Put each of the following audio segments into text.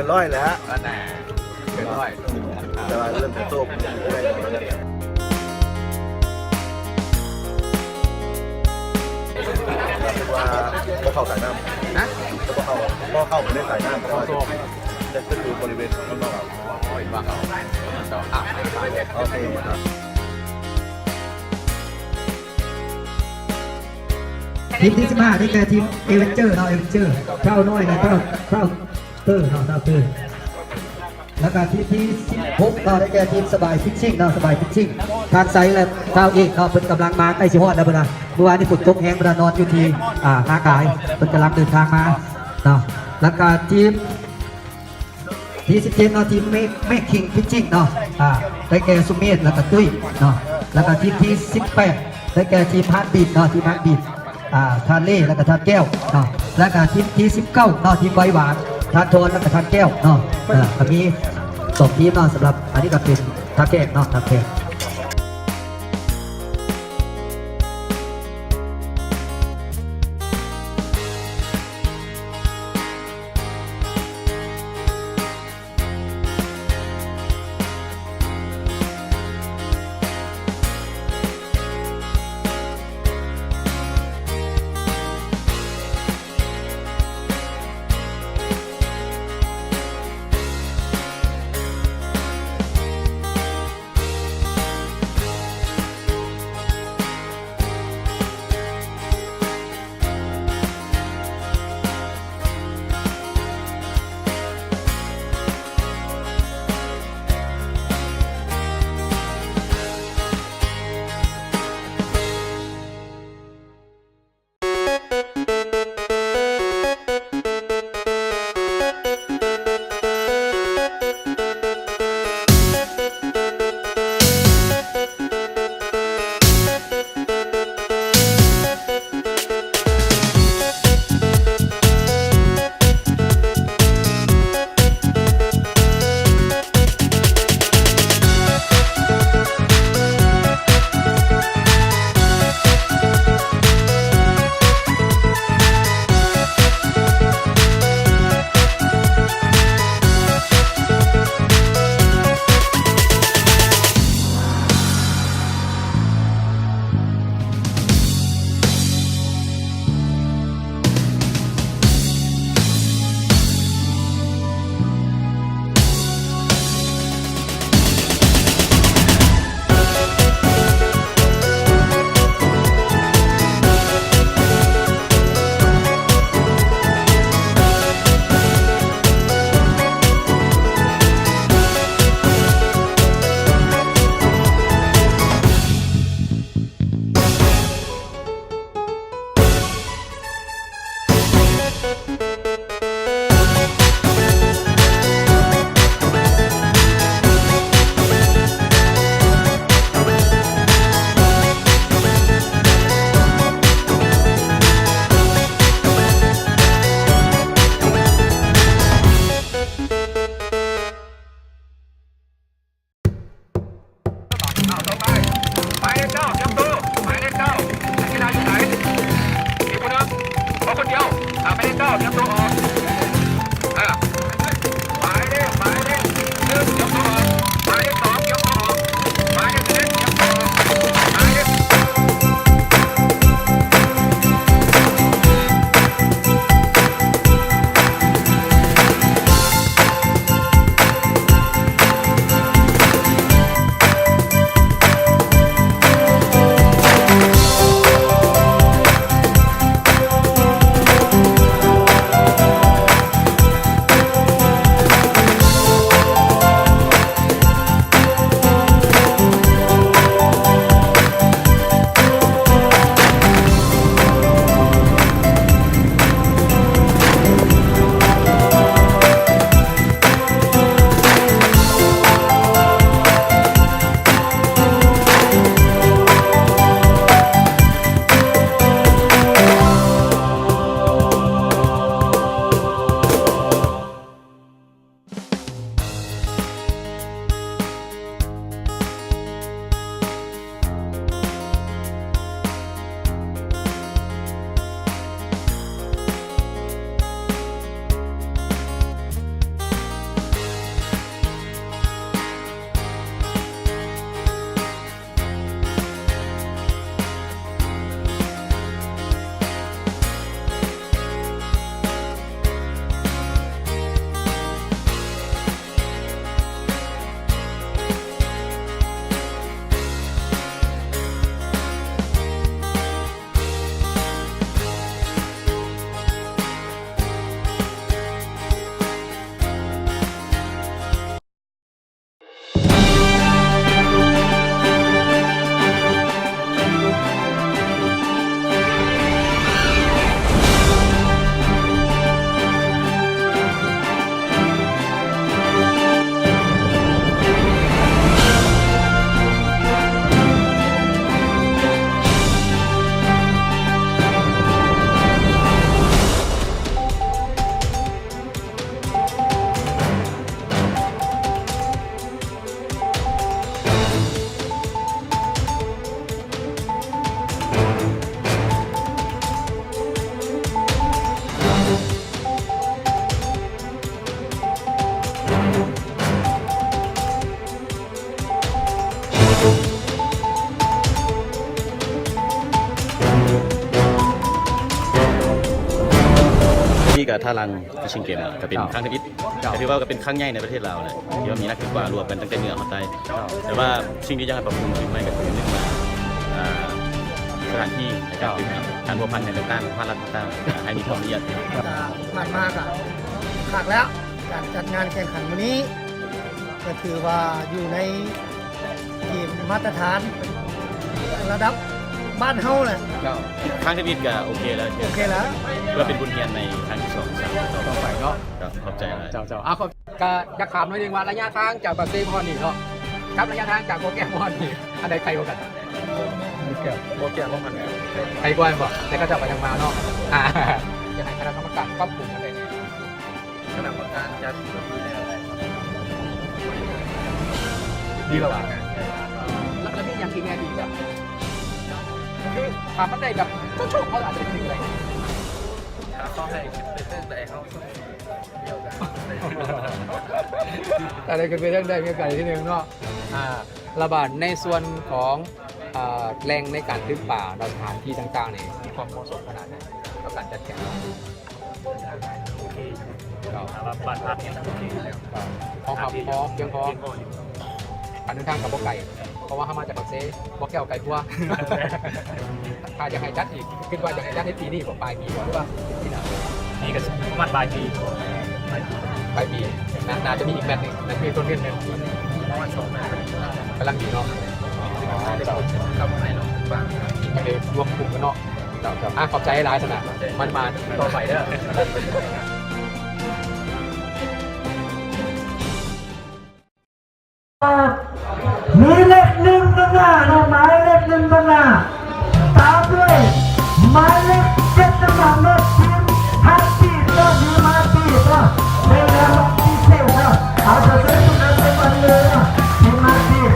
ຮ້ອຍແລ້ວ ອັນນ່າ ເກີນຮ້ອຍ ແຕ່ວ່າເລີ່ມຈະໂຕຂຶ້ນເລື້ອຍໆ ຄືວ່າບໍ່ເຂົ້າສາຍນ້ຳ ຮະ? ບໍ່ເຂົ້າ ບໍ່ເຂົ້າໄປໃນສາຍນ້ຳ ເພາະວ່າຈະ ຈະຂຶ້ນຢູ່ບໍລິເວນຂ້າງນອກເອົາ ອໍ ເຫັນວ່າເຂົາ ເຂົາ ອ່ະ ໂອເຄ ທີມທີສິບຫ້າ ໄດ້ແກ່ທີມເອເວັນເຈີເນາະ ເອເວັນເຈີ ທ້າວນ້ອຍ ແລະ ທ້າວ ທ້າວເຕີເນາະ ທ້າວເຕີ ແລ້ວກໍທີມທີສິບຫົກເນາະ ໄດ້ແກ່ທີມສະບາຍຟິດຊິງເນາະ ສະບາຍຟິດຊິງ ທ່ານໄຊ ແລະ ທ້າວເອກເນາະ ເພິ່ນກຳລັງມາ ໃກ້ຊິຮອດແລ້ວເພິ່ນວ່າ ມື້ວານນີ້ຝົນຕົກແຮງ ເພິ່ນນອນຢູ່ທີ່ ອ່າ ນາກາຍ ເພິ່ນກຳລັງເດີນທາງມາເນາະ ແລ້ວກໍທີມ ທີສິບເຈັດເນາະ ທີມເມກ ເມກຄິງຟິດຊິງເນາະ ອ່າ ໄດ້ແກ່ສຸເມດ ແລ້ວກໍຕຸ້ຍເນາະ ແລ້ວກໍທີມທີສິບແປດ ໄດ້ແກ່ທີມຮາດບີດເນາະ ທີມຮາດບີດ ອ່າ ທ່ານເລ່ ແລ້ວກໍທ່ານແກ້ວເນາະ ແລ້ວກໍທີມທີສິບເກົ້າເນາະ ທີມໄວຫວານ ທ່ານທອນ ແລ້ວກໍທ່ານແກ້ວເນາະ ເອີ ກໍມີສອງທີມເນາະ ສຳລັບອັນນີ້ກໍເປັນທ່າແຂກເນາະ ທ່າແຂກ. ອ້າວ ຕໍ່ໄປ ໝາຍເລກເກົ້າ ຕຽມໂຕ ໝາຍເລກເກົ້າ ນັກກິລາຢູ່ໃສ? ອີກຜູ້ໜຶ່ງ ເອົາຄົນດຽວ ອ່າ ໝາຍເລກເກົ້າ ຕຽມໂຕອອກ ອ່າ ໝາຍເລກ ໝາຍເລກໜຶ່ງ ຕຽມໂຕອອກ ໝາຍເລກສອງ ຕຽມໂຕອອກ ໝາຍເລກສິບເອັດ ຕຽມໂຕອອກ ໝາຍເລກ ກະທ່າລັງ Fishing Game ກໍເປັນ ເຈົ້າ ຄັ້ງທຳອິດ ເຈົ້າ ກໍຖືວ່າກໍເປັນຄັ້ງໃຫຍ່ໃນປະເທດລາວແຫຼະ ທີ່ວ່າມີນັກຂຶ້ນປ່າລວມກັນຕັ້ງແຕ່ເໜືອຮອດໃຕ້. ເຈົ້າ ແຕ່ວ່າສິ່ງທີ່ຢາກໃຫ້ປັບປຸງຂຶ້ນໃໝ່ກໍຄື ໜຶ່ງ ວ່າ ອ່າ ສະຖານທີ່ໃນການ ເຈົ້າ ຂຶ້ນ ການພົວພັນຫຍັງຕ່າງໆ ພາກລັດຕ່າງໆ ໃຫ້ມີຄວາມລະອຽດ. ກໍຜ່ານມາກໍຄັກແລ້ວ ການຈັດງານແຂ່ງຂັນມື້ນີ້ ກໍຖືວ່າຢູ່ໃນເກນມາດຕະຖານລະດັບບ້ານເຮົາແຫຼະ. ເຈົ້າ ຄັ້ງທຳອິດກໍໂອເຄແລ້ວ ໂອເຄແລ້ວ ເພື່ອເປັນບົດຮຽນໃນຄັ້ງທີສອງ ສາມ ຕໍ່ໄປເນາະ. ເຈົ້າ ຂອບໃຈຫຼາຍ. ເຈົ້າ ເຈົ້າ ອ່າ ກໍຢາກຖາມໜ້ອຍໜຶ່ງວ່າ ໄລຍະທາງຈາກປາກເຊມາຮອດນີ້ເນາະ ກັບໄລຍະທາງຈາກບໍ່ແກ້ວມາຮອດນີ້ ອັນໃດໄກກວ່າກັນ? ບໍ່ແກ້ວ ບໍ່ແກ້ວ ບໍ່ມັນ ໄກກວ່າແມ່ນບໍ່? ແຕ່ເຂົາເຈົ້າໄປທາງມາເນາະ. ອ່າ ຢາກໃຫ້ຄະນະກຳມະການປັບປຸງອັນໃດແດ່? ຄະນະກຳມະການຈັດ ດີແລ້ວວ່າ ແລ້ວ ແລ້ວມີຫຍັງອີກແດ່ທີ່ແບບ ຄືຖ້າມັນໄດ້ແບບໂຊກໆ ເຮົາອາດຈະໄດ້ຖືກກໍໄດ້ ຖ້າເຂົາໃຫ້ຂຶ້ນໄປເທິງໄດ້ ເຮົາ ຖ້າໄດ້ຂຶ້ນໄປເທິງໄດ້ ມີໂອກາດທີໜຶ່ງເນາະ. ອ່າ ລະບາດໃນສ່ວນຂອງ ອ່າ ແຫຼ່ງໃນການຕຶກປາເນາະ ສະຖານທີ່ຕ່າງໆນີ້ ມີຄວາມເໝາະສົມຂະໜາດໃດຕໍ່ການຈັດແຂ່ງ? ໂອເຄ ເຈົ້າ ຖ້າວ່າບ້ານພັກນີ້ ໂອເຄຢູ່ແລ້ວ ເຈົ້າ ຫ້ອງພັກພໍ ພຽງພໍ ພຽງພໍຢູ່ ການເດີນທາງກໍບໍ່ໄກ ເພາະວ່າເຮົາມາຈາກປາກເຊ ບໍ່ແກ້ວໄກກວ່າ. ຖ້າຢາກໃຫ້ຈັດອີກ ຄິດວ່າຢາກໃຫ້ຈັດໃນປີນີ້ບໍ່ ປາຍປີບໍ່ ຫຼືວ່າປີໜ້າ? ນີ້ກໍປະມານປາຍປີ ປາຍປີ ໜ້າ ໜ້າຈະມີອີກແມັດໜຶ່ງ ໜ້າຈະມີໂຕເນາະ ປະມານສອງແມັດ ກຳລັງດີເນາະ. ເຈົ້າ ກັບໄອ້ນ້ອງບາງ ຍັງໄດ້ລວມກຸ່ມກັນເນາະ. ເຈົ້າ ເຈົ້າ ອ່າ ຂອບໃຈຫຼາຍຊັ້ນນະ ມັນມາຕໍ່ໄປເດີ. ມີເລກໜຶ່ງນຳໜ້າເນາະ ໝາຍເລກໜຶ່ງນຳໜ້າ ຕາມດ້ວຍໝາຍເລກເຈັດນຳຫຼັງເນາະ ທີມຮາກບີດເນາະ ທີມຮາກບີດເນາະ ໃນລາງວັນພິເສດເນາະ ເອົາ ຂໍເຊີນທຸກທ່ານເປັນອັນເລີຍເນາະ ທີມຮາກບີດ.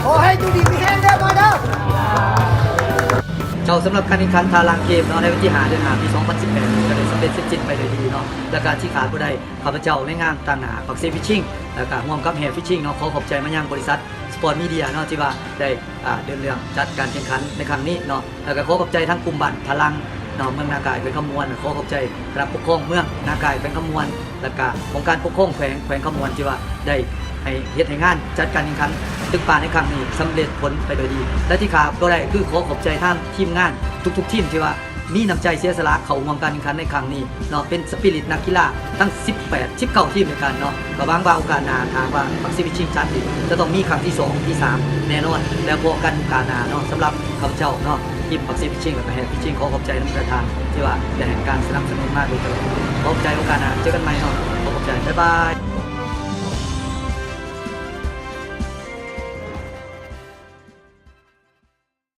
ຂໍໃຫ້ຢູ່ດີມີແຮງເດີ ມາເດີ. ເຈົ້າ ສຳລັບການແຂ່ງຂັນທ່າລາງເກມເນາະ ໃນວັນທີຫ້າ ເດືອນຫ້າ ປີສອງພັນສິບແປດ ກໍໄດ້ສຳເລັດເສັດສິ້ນໄປໂດຍດີເນາະ ແລ້ວກໍທີ່ຂາດບໍ່ໄດ້ ຂ້າພະເຈົ້າໃນນາມຕາງໜ້າປັກເຊຟິດຊິງ ແລ້ວກະຮ່ວມກັບແຮ່ຟິດຊິງເນາະ ຂໍຂອບໃຈມາຍັງບໍລິສັດສະປອດມີເດຍເນາະ ທີ່ວ່າໄດ້ ອ່າ ເດີນເລື່ອງຈັດການແຂ່ງຂັນໃນຄັ້ງນີ້ເນາະ ແລ້ວກະຂໍຂອບໃຈທາງກຸ່ມບ້ານທາລັງເນາະ ເມືອງນາກາຍ ແຂວງຄຳມ່ວນ ຂໍຂອບໃຈຄະນະປົກຄອງເມືອງນາກາຍ ແຂວງຄຳມ່ວນ ແລ້ວກະອົງການປົກຄອງແຂວງ ແຂວງຄຳມ່ວນ ທີ່ວ່າໄດ້ໃຫ້ ເຮັດໃຫ້ງານຈັດການແຂ່ງຂັນຕຶກປາໃນຄັ້ງນີ້ສຳເລັດຜົນໄປໂດຍດີ ແລະທີ່ຂາດບໍ່ໄດ້ຄືຂໍຂອບໃຈທາງທີມງານທຸກໆທີມທີ່ວ່າ ມີນ້ຳໃຈເສຍສະຫຼະເຂົ້າຮ່ວມການແຂ່ງຂັນໃນຄັ້ງນີ້ເນາະ ເປັນສະປິລິດນັກກິລາທັງສິບແປດ ສິບເກົ້າທີມດ້ວຍກັນເນາະ ກໍຫວັງວ່າໂອກາດໜ້າ ຖ້າຫາກວ່າປັກເຊຟິດຊິງຈັດອີກ ຈະຕ້ອງມີຄັ້ງທີສອງ ທີສາມແນ່ນອນ ແລ້ວພໍ້ກັນໂອກາດໜ້າເນາະ. ສຳລັບຂ້າພະເຈົ້າເນາະ ທີມປັກເຊຟິດຊິງ ແລ້ວກໍແຮ່ຟິດຊິງ ຂໍຂອບໃຈນຳປະທານທີ່ວ່າໄດ້ໃຫ້ການສະໜັບສະໜູນມາໂດຍຕະຫຼອດ ຂໍຂອບໃຈ ໂອກາດໜ້າເຈີກັນໃໝ່ເນາະ ຂໍຂອບໃຈ ບາຍບາຍ.